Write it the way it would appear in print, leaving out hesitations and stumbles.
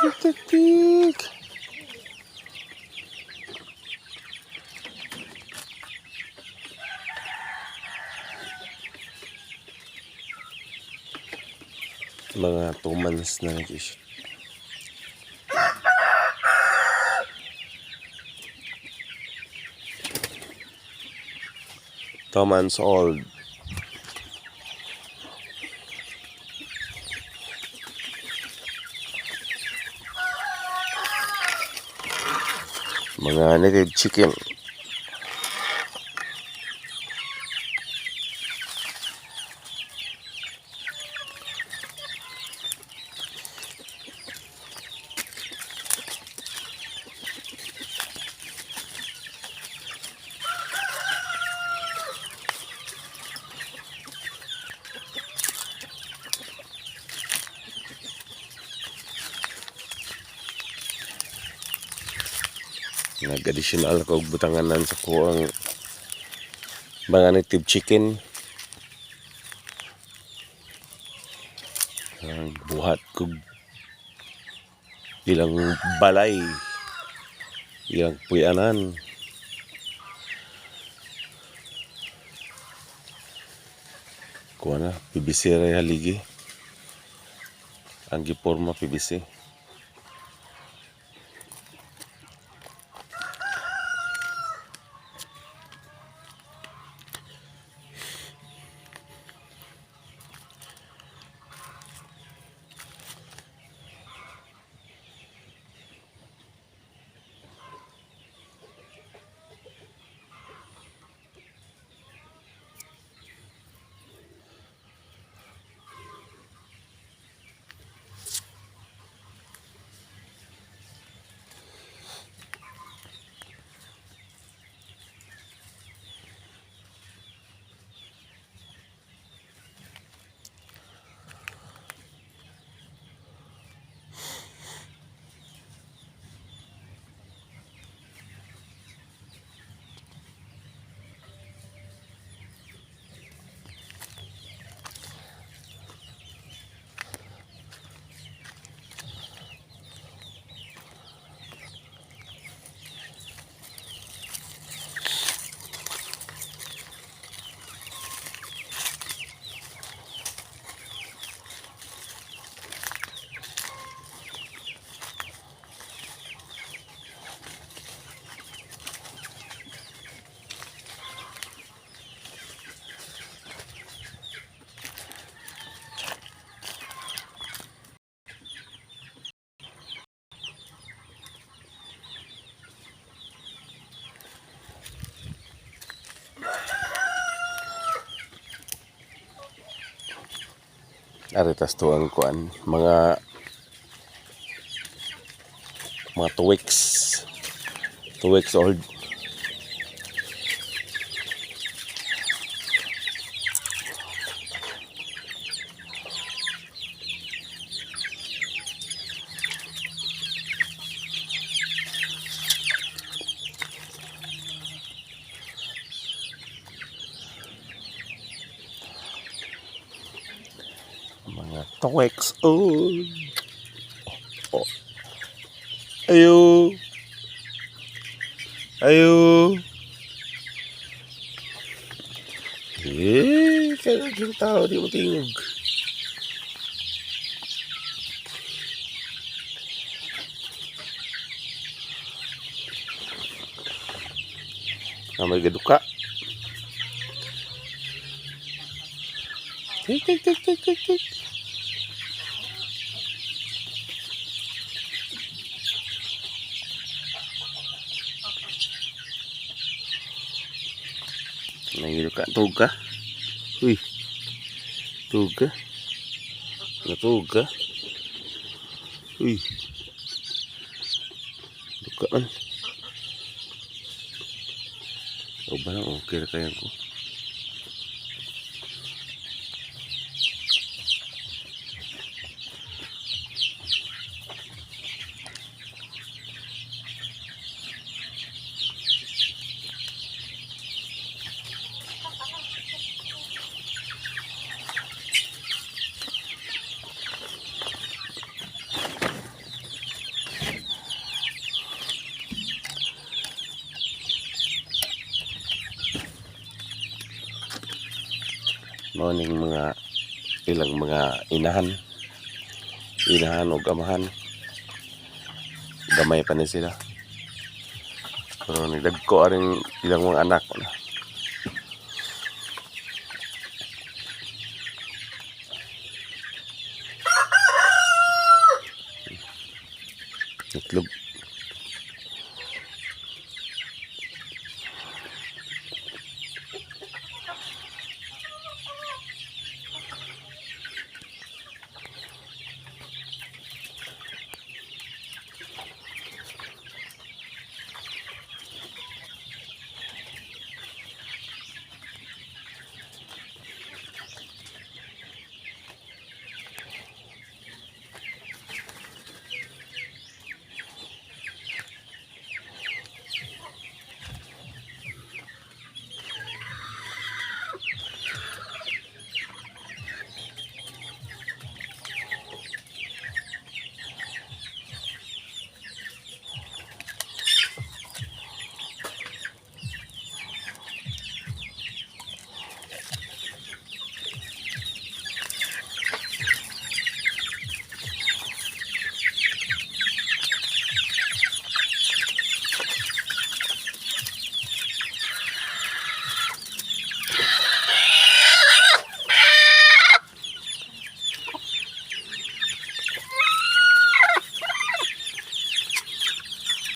Tik tik tik. Mga 2 months na nag-issue. 2 months old. Mga native chicken. Nag-additional ko og butanganan sa kuang mga native chicken. Ang buhat kog ilang balay, ilang puyanan. Kuha na, PVC ra haligi. Ang giporma PVC. Ari tas tuang kuan mga 2 weeks, 2 weeks old. Mga 2 weeks old. Oh. Ayo. Ayo. Eh, kaya yung tao di mo tingog. Na may gaduka. Tik tik tik tik tik tik. Nangiduka. Tug ka? Uy. Tug ka? Natug ka? Uy. Duka man. O ba lang, okay na kaya ko. Mao ning mga ilang mga inahan. Inahan og amahan. Gamay pa ni sila. Pero nagdagko aring ilang mga anak na. Itlog.